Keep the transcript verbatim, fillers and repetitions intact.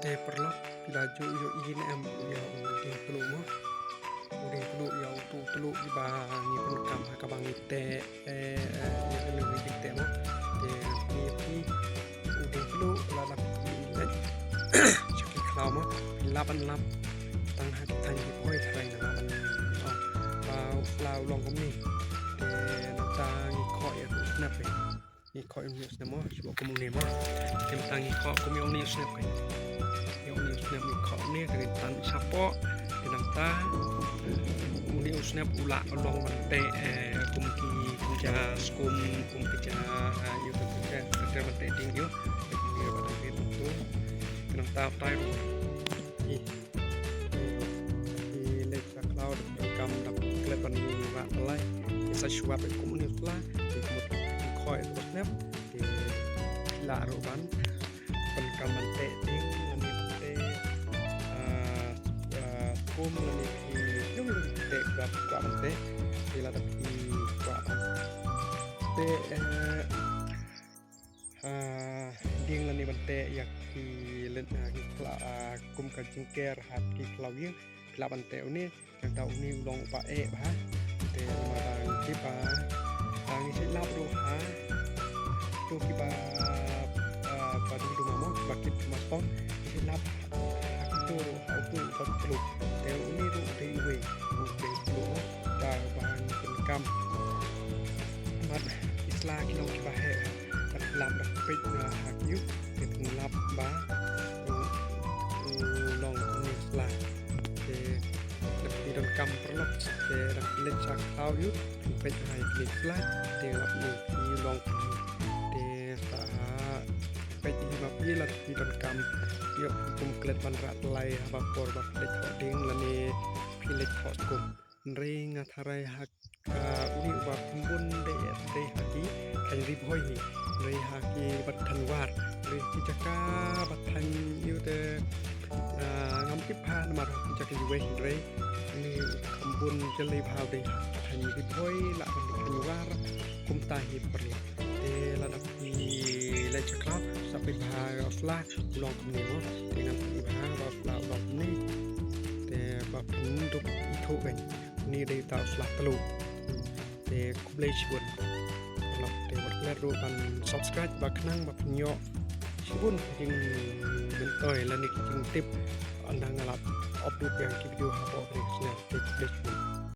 Te paralok, phi la ju ïohi ne em ïa u dieng tluh mo? U dieng tluh, ïa utu u tluh kiba ngi pyndonkam ha kaba ngi teh, eh, eh, ïa kane ka ngi teh mo. Te ngi ïa phi u dieng tluh, la dap phi leit sha ki khlaw mo, phi lah ban lap tang ha ki thaiñ Ri Bhoi tharai nga lah ban, oh, ba u long kumne. Te nangta ngi khoh ïa u snep eh. Ngi khoh ïa une u snep mo, shu kum une mo. Te mynta ngi khoh kum ïa une u snep kein. Ïa une u snep ngi khoh une, te ngi tan shapoh. Te nangta une u snep u lah u long ban teh, eh, kum ki, kum ja skum, kum ki ja, eh, ïa u, kum ki ja, kum ki ja ban teh dieng ïa u. Te kum ïa ba dang rit tu. Te nangta u tai ruh. Ï. Ï leit sha khlaw, dap pyndonkam, dap klet ban rah tyllai. Ïa sa shuwa peit kum une u sla, te kum u khoi u snep, te lah ruh ban pyndonkam ban teh dieng, lane ban teh, ah, ah, skum, lane ki, ki, ki teh, kwah, kwah ban teh, te lada phi kwah ban teh, eh, ah, dieng lane ban teh ïa ki lynti, ah, ki khlaw, ah, kum ka jingker ha ki khlaw ïing, phi lah ban teh une, nangta une u long uba eh bha. Te namar ba ngi tip ba, ah, ngi shait lap ruh ha kito kiba, ah, ba dum dum mo, ba kit mastong, ngi shait lap ha kito ruh, ha uto uba tluh. Te une ruh u dei uwei u dieng tluh mo, uba, uba ngi pyndonkam. Bad ki sla ki long kiba heh. Bad lap da peit, ah, ha ki, te phin lap ba u, u long une u sla. Te lada phi donkam paralok, te lada phi leit sha khlaw ïa u, phin peit ha ïa kine ki sla, te lap une u long kumne. Te sa ha peit hi ma phi, lada phi donkam ïoh kum klet ban rah tyllai haba por ba phi leit khoh dieng lane phi leit khoh skum. Hynrei nga tharai ha, ah, une uba kham bun dei, dei ha ki thaiñ Ri Bhoi hi. Hynrei ha ki bad thaiñ War. Hynrei ki jaka bad thaiñ ïa u te, ah, ngam tip bha namar ha ki jaka iwei, hynrei une u kham bun jyllei bha u dei ha thaiñ Ri Bhoi, lah ban dei thaiñ War, kumta hi paralok. Te lada phi leit sha khlaw, sa peit bha ïa u sla, u long kumne mo. Te ngan pyni bha ba u sla u long kumne. Te ba phin dup ithuh kein. Une dei uta u sla tluh. Te khublei shibun. Paralok, te wat klet ruh ban subscribe ba khnang ba phin ïoh shibun ki jingmyntoi lane ki jingtip ynda nga la upload ïa ki video hapoh kane ka channel. Te khublei shibun.